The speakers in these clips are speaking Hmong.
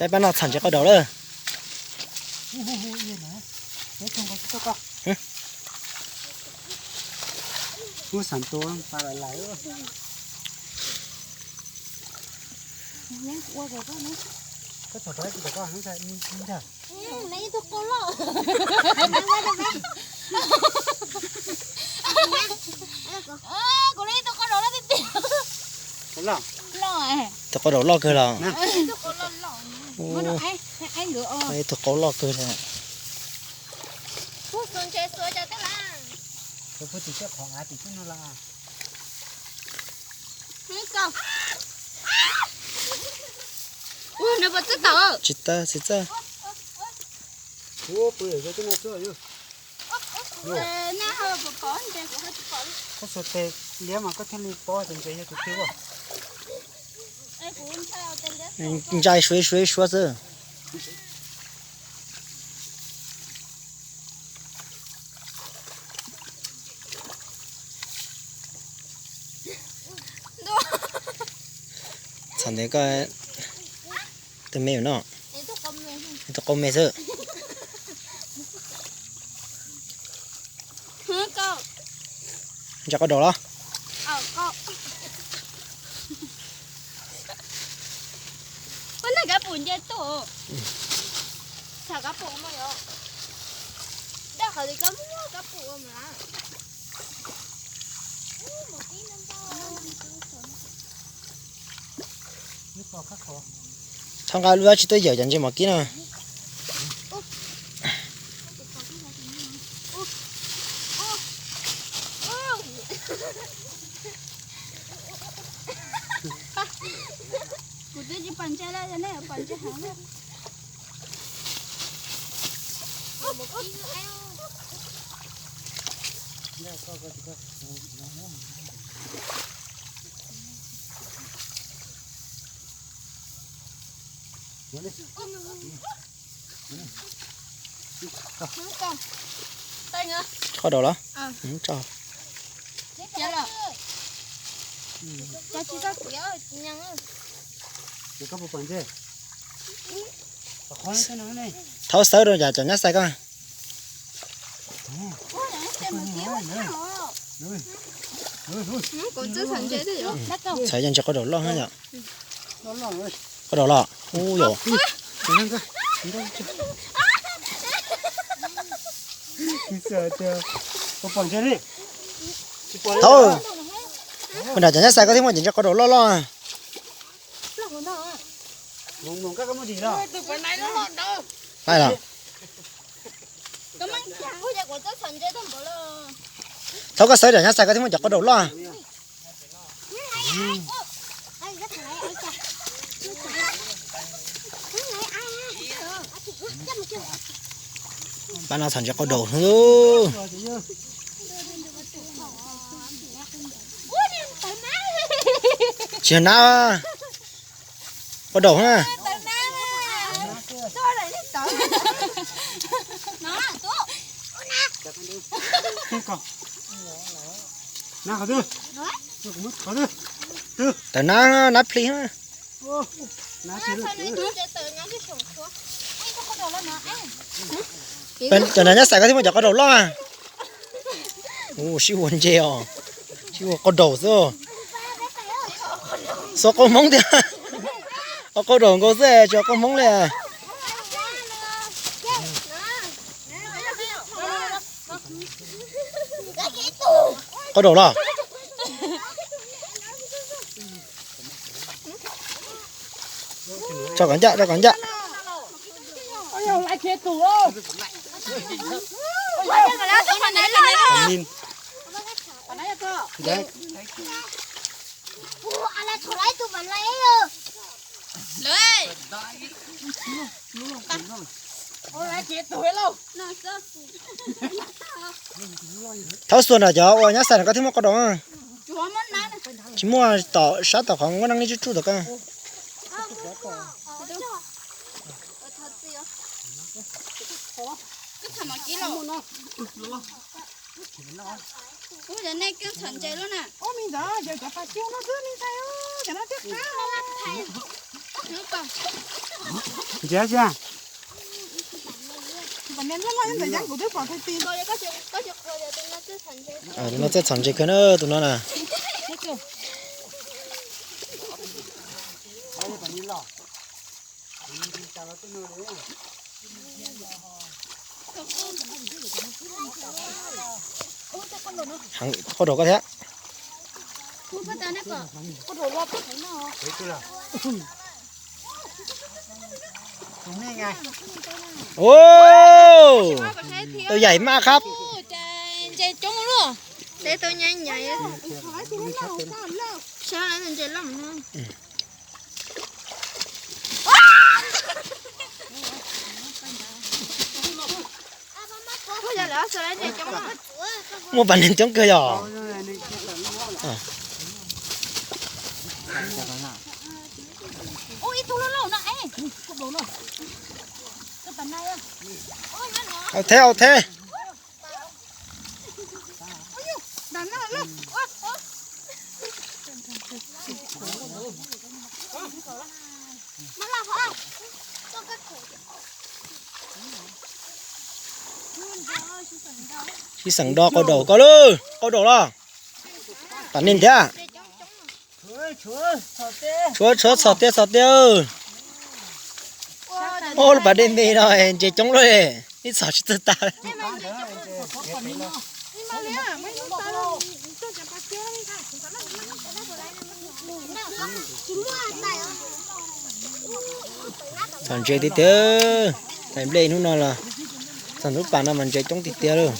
Peb pab no txhom ntses qau daus lawm. Muab xam tua pa lais lais. Koj txhom rau tsis tau koj ntag. Tus qau daus loj kawg los. Tus qau loj kawg li. Tsis tawg, tsis txawj. Koj xuas tes liab mas koj thiaj li paub tias ntses yog tus twg. Ntsais suav suav suav xwb. Txhom ntev koj tus me no, tus qau me xwb. Ntses qau daus los? Txhob nqa lub dab tsi tuaj yawm cov ntses mom kib no. Kuv twb tsis pom ntses lawm, nej pom ntses heev. Qau daus los? Thaub xawb rau cov nyab xais koj. Txhais yog ntses qau daus loj yom. Qau daus los. Ub yom. Thaub, ua nram cov nyab xais koj thiaj muaj cov ntses qau daus loj loj. Thaub, koj xawb nram nyab xais koj thiaj muaj cov qau daus loj. Pab no txhom ntses qau daus xwb. Tsis yog nab, qau daus na. Tawm nab, nab plhi. Cov nyab xais koj thiaj muaj cov qau daus loj. Ua sib ua ntses os, sib ua qau daus xwb. Xuas qau hmoob thiab. Qau daus nkaus xwb tsis qau hmoob li. Qau daus los? Tso kom ncaj, tso kom ncaj. Thaub xuas nram cov uas nyab xais nram koj thiaj muaj qau daus. Tsis muaj tom sab tom qhov nkauj neeg li tsuj tsuj tom koj. Ntsia sia. Tus no txawj txhom ntses kawg na, tus no na. Heev, qau daum koj thiab. Tus yaim maj qab. Muaj pas neeg coob kawg yog. Au thiab, au thiab. Sib xeem do qau daum koj lawm, qau daum los. Pas neeg thiab. Tshuav, tshuav txhom tiag, txhom tiag. Ub, lub pas dej me no ntses coob lawm, ib txhom tsis txawj tas. Txhom ntses tiag tiag, txhom nplej hnub no los txog lub pas no mas ntses coob tiag tiag lawm.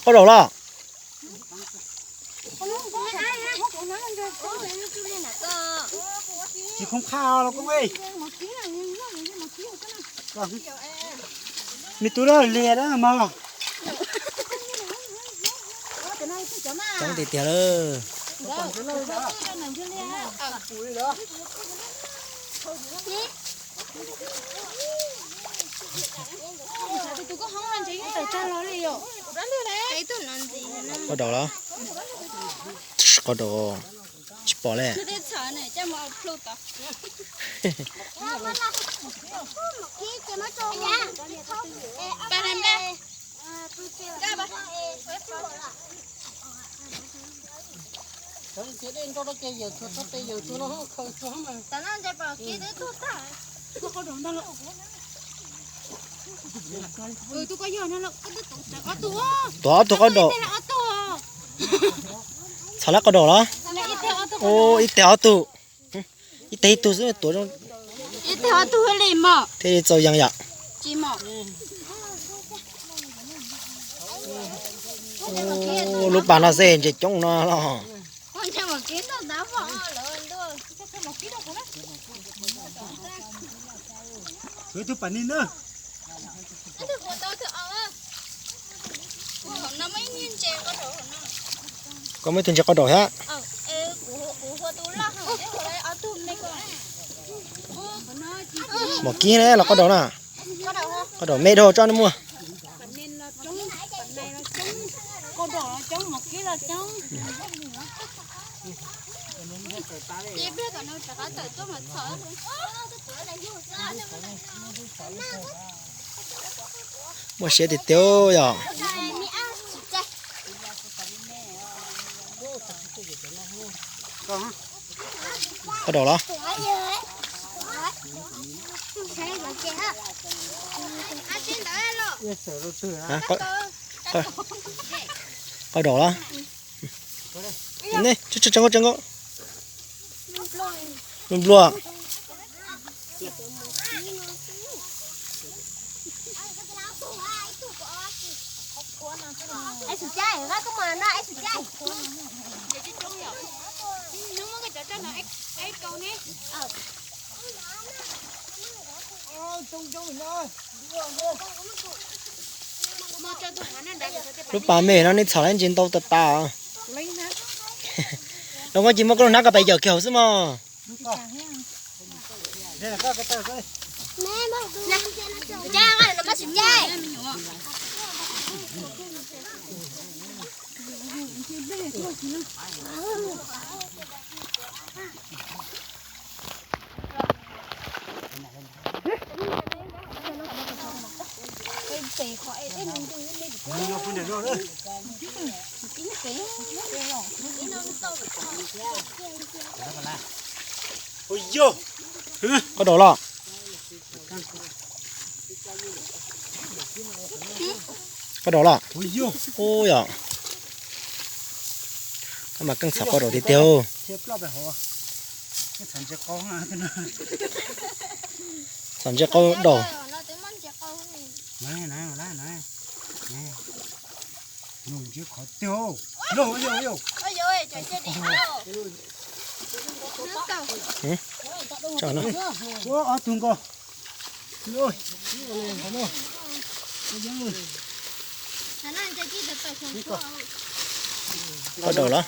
Qau daum los. Tsis khoom qha los koj. Me tub lawm lias lawm mog. Coob tiag tiag lawm. Qau daum los? Qau daum tsis pom li. Tuav ob tug qau daum. Txhom lawm qau daum los? Ib teg ob tug. Ib teg ib tug xwb tuav zoo. Ib teg ob tug li mog. Thiaj li txaus yees yom. Lub pas no xwb ntses coob no los. Koj muaj ib tug ntses qau daum thiab. Mom kib ne los qau daum na? Qau daum me dhau tsob no muaj. Muaj siab tiag tiag yom. Qau daum los? Qau daum los? Tseem nkaus, tseem nkaus. Nplua nplua. Lub pas me no nej txhom lawm ntses ntau tas tas. Los koj cia muab koj lub hnab ko pais yawm kiag hauv xwb mog. Koj daus los? Koj daus los? Ub yog, koj mas keej txhom koj daus tiag tiag. Txhom ntses qaub daus. Ua ob tug nkaus. Koj daus los?